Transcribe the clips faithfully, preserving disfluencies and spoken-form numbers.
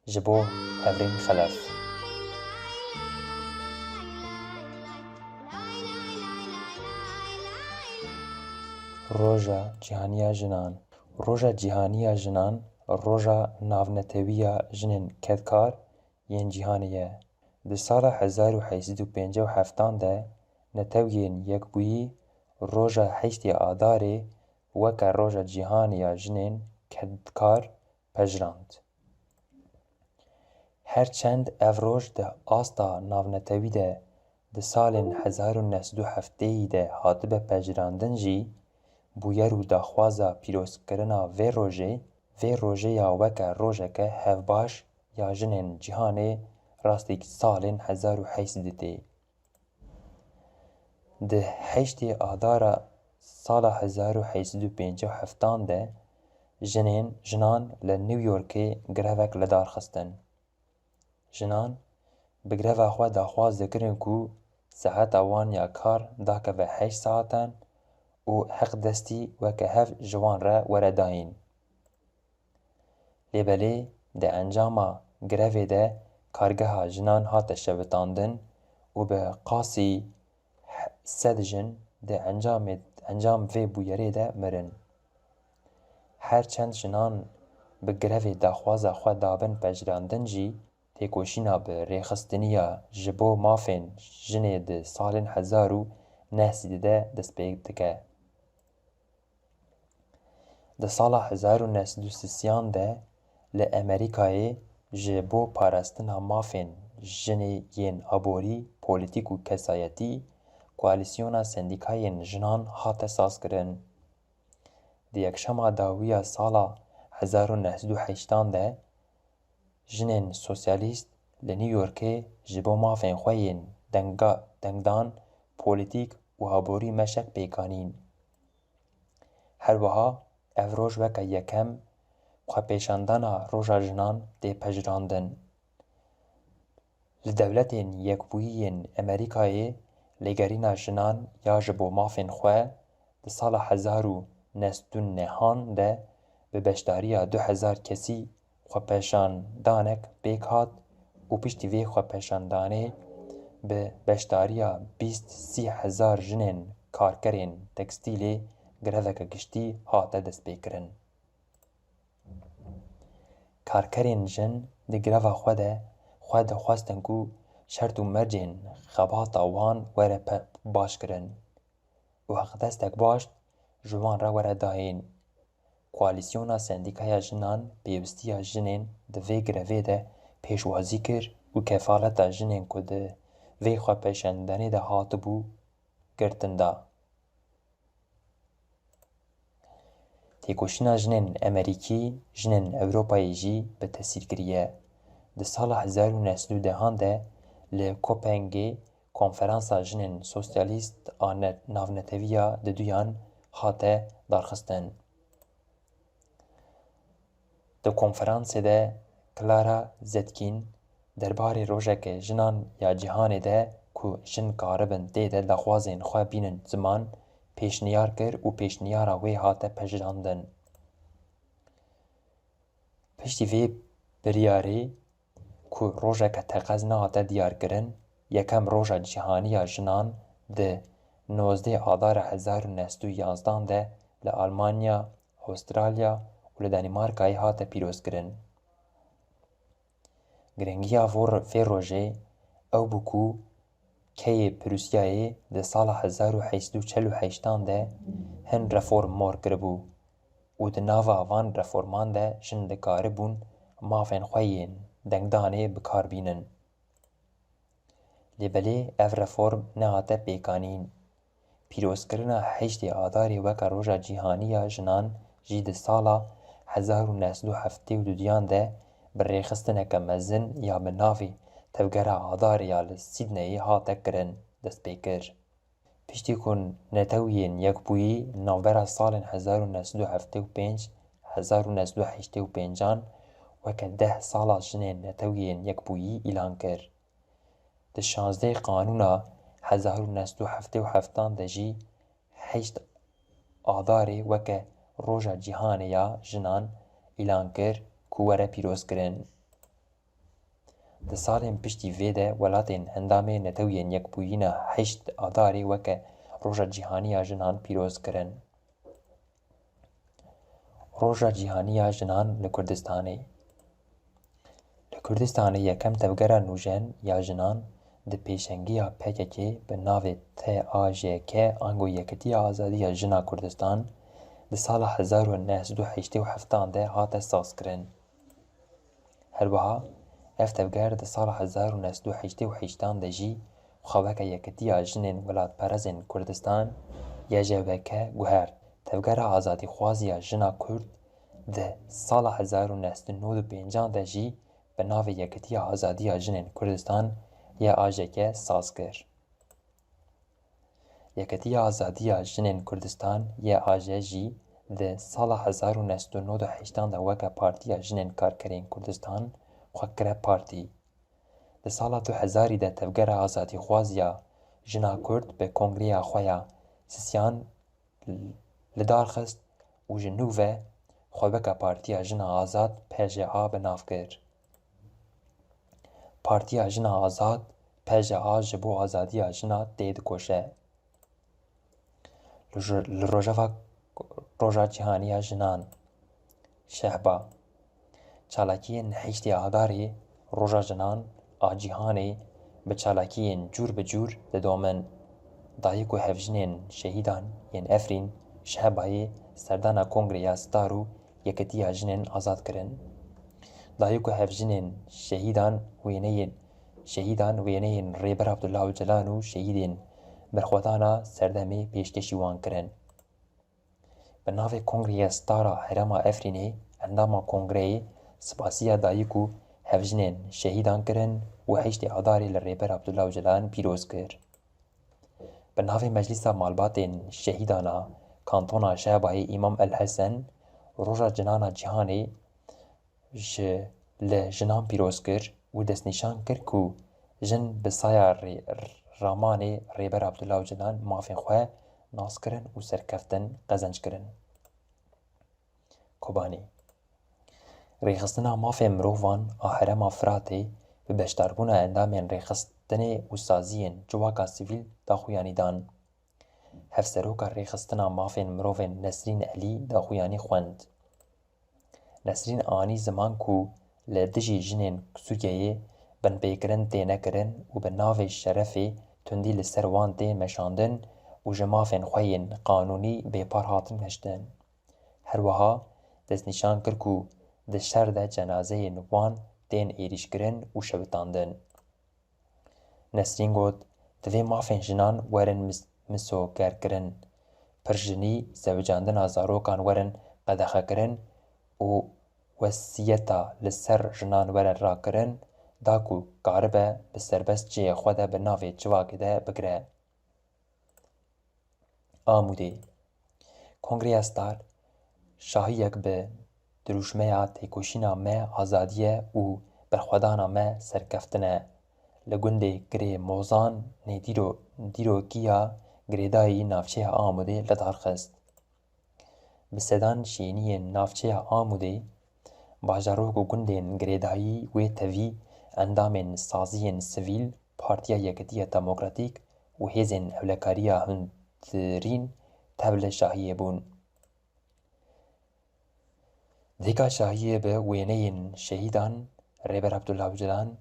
Ji bo Hevrên Xelef. Roja Cîhanî ya Jinan. Roja Cîhanî ya Jinan, roja navnetewiya jinên kedkar yên cîhanê ye. Di sala hezar û heyt sed û pêncî û heftan de Neteweyên Yekbûyî roja heştê Adarê weke roja cîhanî ya jinên kedkar pejirand. Her çend ev roj di asta navnetewî de di salên hezar û neh sed û heftêyî de hatibe pejirandin jî, bûyer û daxwaza pîrozkirina vê rojê, vê rojê ya weke rojeke hevbaş ya jinên cîhanê rastî salên hezar û heyt sed tê. Di heştê Adara sala hezar û heyt sed û pêncî û heftan de jinên, jinan li New Yorkê grevek li dar xistin. Jinan bi greva xwe daxwaz dikirin ku saeta wan ya kar dakeve heşt saetan û heqdestî weke hev ji wan re were dayîn. Lê belê di encama grevê de kargeha jinan hate şewitandin û bi qasî sed jin di encamê, encam vê bûyerê de mirin. Her çend jinan bi grevê daxwaza xwe dabin pejirandin jî, têkoşîna bi rêxistiniya ji bo mafên jinê di salên hezar û neh sed de dest pê dike. Di sala hezar û neh sed û sisiyan de li Amerîkayê ji bo parastina mafên jinê yên aborî, polîtîk û kesayetî Koalîsyona Sendîkayên Jinan hate sazkirin. Di yekşema dawî ya sala hezar û neh sed û heştan de jinên sosyalîst li New Yorkê ji bo mafên xwe yên denga-, dengdan, polîtîk û aborî meşek pêk anîn. Her wiha ev roj weke yekem xwepêşandana Roja Jinan tê pejirandin. Li Dewletên Yekbûyî yên Amerîkayê lêgerîna jinan ya ji bo mafên xwe di sala hezar û neh sed û nehan de bi beşdariya du hezar kesî xwepêşandanek pêk hat û piştî vê xwepêşandanê bi beşdariya bîst sî hezar jinên karkerên tekstîlê greveke giştî hate destpêkirin. Karkerên jin di greva xwe de xwe dixwestin ku şert û mercên xebata wan were pe-, baş kirin û heqdestek baş ji wan re were dayîn. Koalîsyona Sendîkaya Jinan pêwistiya jinên di vê grevê de pêşwazî kir û kefaleta jinên ku di vê xwepêşandanê de hatibû girtin da. Têkoşîna jinên Amerîkî, jinên Ewropayê jî bi tesîr kiriye. Di sala hezar û neh sed û dehan de li Kopengê Konferansa Jinên Sosyalîst a ne-, Navnetewî ya Diduyan hate darxistin. Di konferansê de Clara Zetkin derbarê rojeke jinan ya cîhanê de ku jin karibin tê de daxwazên xwe bînin ziman, pêşniyar kir û pêşniyara wê hate pejirandin. Piştî vê biryarê ku rojeke teqez nehate diyarkirin, yekem Roja Cîhanî ya Jinan di nozdeh Adara hezar û neh sed û yazdan de li Almanya, Astralya û li Danîmarkayê hate pîrozkirin. Giringiya vê rojê ew bû ku keyê Prûsyayê di sala hezar û heyt sed û çel û heştan de hin reform mor kiribû û di nava van reforman de jin dikaribûn mafên xwe yên dengdanê bi kar bînin. Lê belê ev reform nehate pêkanîn. Pîrozkirina heştê Adarê weke Roja Cîhanî ya Jinan jî di sala hezar û neh sed û heftê û duduyan de bi rêxistineke mezin ya bi navê Tevgera Adarê ya li Sydneyê hate kirin destpêkir. Piştî ku Neteweyên Yekbûyî navbera salên hezar û neh sed û heftê û pênc, hezar û neh sed û heştê û pêncan weke deh sala jinên Neteweyên Yekbûyî îlan kir. Di şazdeh Qanûna hezar û neh sed û heftê û heftan de jî heşt Adarê weke Roja Cîhanê ya Jinan îlan kir ku were pîrozkirin. Di salên piştî vê de welatên endamê Neteweyên Yekbûyî heşt Adarê weke Roja Cîhanî ya Jinan pîroz kirin. Roja Cîhanî ya Jinan li Kurdistanê. Li Kurdistanê yekem tevgera nûjen ya jinan di pêşengiya P K K bi navê T A J K ango Yekitiya Azadiya Jina Kurdistan di sala hezar û neh sed û heştê û heft de hate sazkirin. Her wiha ev tevger di sala hezar û neh sed û heştê û heşt de jî xwe weke Yekitiya Jinên Welatperezên Kurdistan, Y J W K, guhert. Tevgera azadîxwazî ya jina Kurd di sala hezar û neh sed û nod û pênc de jî bi navê Yekitiya Azadiya Jinên Kurdistan, Y A J K, saz kir. Yekitiya Azadiya Jinên Kurdistan, Y A J, jî di sala hezar û neh sed û nod û heşt de weke Partiya Jinên Karkerên Kurdistan xwe kire partî. Di sala du hezarî de tevgera azadîxwaz ya jina Kurd bi kongreya xwe ya sisiyan li dar xist û ji nû ve xwe weke Partiya Jina Azad, P J A, bi nav kir. Partiya Jina Azad, P J A, ji bo azadiya jina tê dikoşe. Li ji-, li Rojava Roja Cîhanî ya Jinan, Şehba. Çalakiyên heştê Adarê, Roja Jinan a Cîhanê, bi çalakiyên cûr bi cûr didomin. Dayik û hevjinên şehîdan yên Efrîn, Şehbayê, serdana Kongreya Star û Yekitiya Jinên azad kirin. Dayik û hevjinên şehîdan wêneyên, şehîdan wêneyên Rêber Abdullah Ocalan û şehîdên berxwedana serdemê pêşkêşî wan kirin. Bi navê Kongreya Star a Herêma Efrînê endama kongreyê spasiya dayik û hevjinên şehîdan kirin û heştê Adarê li Rêber Abdullah Ocalan pîroz kir. Bi navê Meclîsa Malbatên Şehîdan a Kantona Şehbayê Îmam El Hesen Roja Jinana Cîhanê ji li jinan pîroz kir û destnîşan kir ku jin bi saya rê-, ramanê Rêber Abdullah Ocalan mafên xwe nas kirin û serkeftin qezenc kirin. Kobanî. Rêxistina mafên mirovan a Herêma Firatê bi beşdarbûna endamên rêxistinê û saziyên civaka sivîl daxuyanî dan. Hevseroka Rêxistina Mafên Mirovên Nesrîn Elî daxuyanî xwend. Nesrîn anî ziman ku li dijî jinên Sûriyeyê binpêkirin têne kirin û bi navê şerefê tundî li ser wan tê meşandin û ji mafên xwe yên qanûnî bêpar hatin hiştin. Her wiha destnîşan kir ku di şer de cenazeyên wan tên êrîşkirin û şewitandin. Nesrîn got, divê mafên jinan werin mis-, misogerkirin, pirjinî zewicandina zarokan werin qedexekirin û wesiyeta li ser jinan were rakirin, da ku karibe bi serbest cihê xwe de bi navê civakê de bigire. Amûdê. Kongreya Star şahiyek bi dirûşmeya têkoşîna me azadî ye û berxwedana me serkeftin e. Li gundê Girê Mozan nê dîro-, dîrokiya girêdayî navçeya Amûdê li dar xist. Bi sedan şêniyên navçeya Amûdê, bajarok û gundên girêdayî wê tevî endamên saziyên sivîl, Partiya Yekitiya Demokratîk û hêzên ewlekariya hundirîn tevli şahiyê bûn. Dêka şahiyê bi wêneyên şehîdan Rêber Abdullah Ocalan,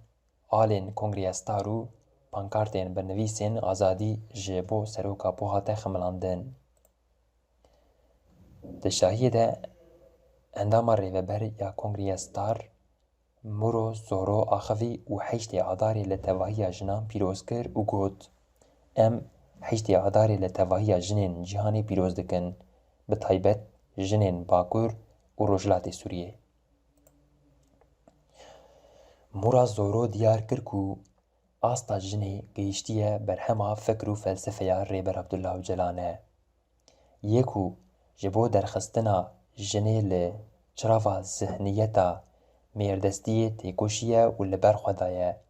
alên Kongreya Star û pankartên bi nivîsên Azadî ji bo seroka pû hate xemilandin. Di şahiyê de endama rêveber ya Kongreya Star, Muro Zoro axivî û heştê Adarê li tevahiya jinan pîroz kir û got, em heştê Adarê li tevahiya jinên cîhanê pîroz dikin, bi taybet jinên Bakur û Rojhilatê Sûriyê. Mura Zoro diyar kir ku asta jinê gihiştiye berhema fikr û felsefeya Rêber Abdullah Ocalan e. Yê ku ji bo derxistina jinê li çirava zihniyeta mêrdestiyê têkoşiye û li ber xwe daye.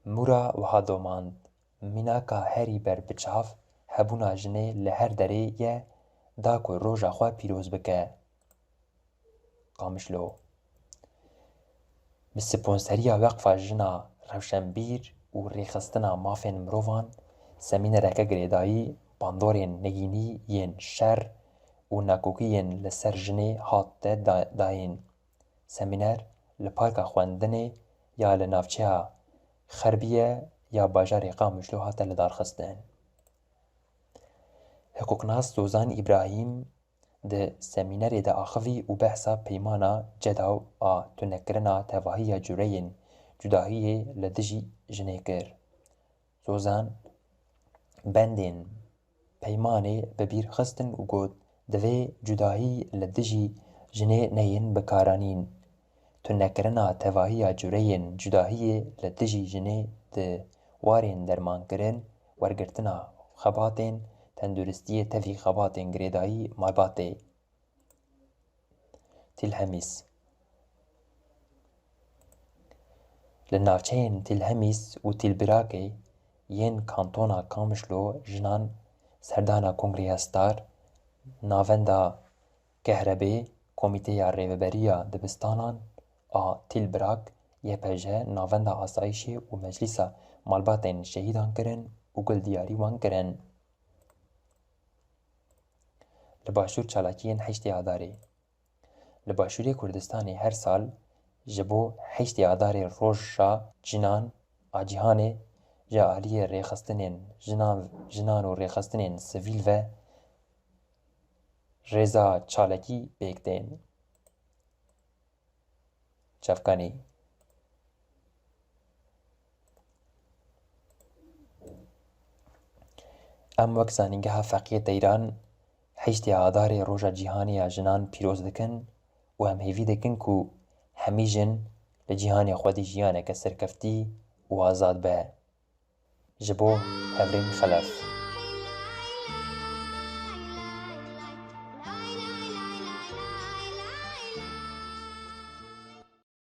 Mura wiha domand, mînaka herî berbiçav hebûna jinê li her derê ye, da ku roja xwe pîroz bike. Qamişlo. Bi sponseriya Weqfa Jina Rewşenbîr û Rêxistina Mafên Mirovan semînereke girêdayî bandorên negînî yên şer û nakokiyên li ser jinê hate da-, dayîn. Semîner li Parka Xwendinê ya li navçeya Xerbiye ya bajarê Qamişlo hate lidarxistin. Hiqûqnas Zozan Îbrahîm di semînerê de axivî û behsa peymana CEDAW a tunekirina tevahiya cureyên cudahiyê li dijî jinê kir. Zozan bendên peymanê bi bîr xistin û got, divê cudahî li dijî jinê neyên bikaranîn. Tunekirina tevahiya cureyên cudahiyê li dijî jinê di warên dermankirin, wergirtina xebatên tenduristiyê tevî xebatên girêdayî malbatê. Tîlhemîs. Li navçeyên Tîlhemîs û Tîlbirakê yên kantona Kamişlo jinan serdana Kongreya Star, Navenda Kehrebê, Komîteya Rêveberiya Dibistanan a Tîlbirak, Y P J, Navenda Asayîşê û Meclîsa Malbatên Şehîdan kirin û guldiyarî wan kirin. Li Başûr çalakiyên heştê Adarê. Li Başûrê Kurdistanê her sal ji bo heştê Adarê Roja Jinan a Cîhanê ji aliyê rêxistinên jinan, jinan û rêxistinên sivîl ve rêza çalakî pêk tên. Çavkanî. Em wek Zanîngeha Feqiyê Teyran heştê Adarê Roja Cîhanê ya Jinan pîroz dikin û em hêvî dikin ku hemî jin li cîhanê xwedî jiyaneke serkeftî û azad be. Ji bo Hevrên Xelef.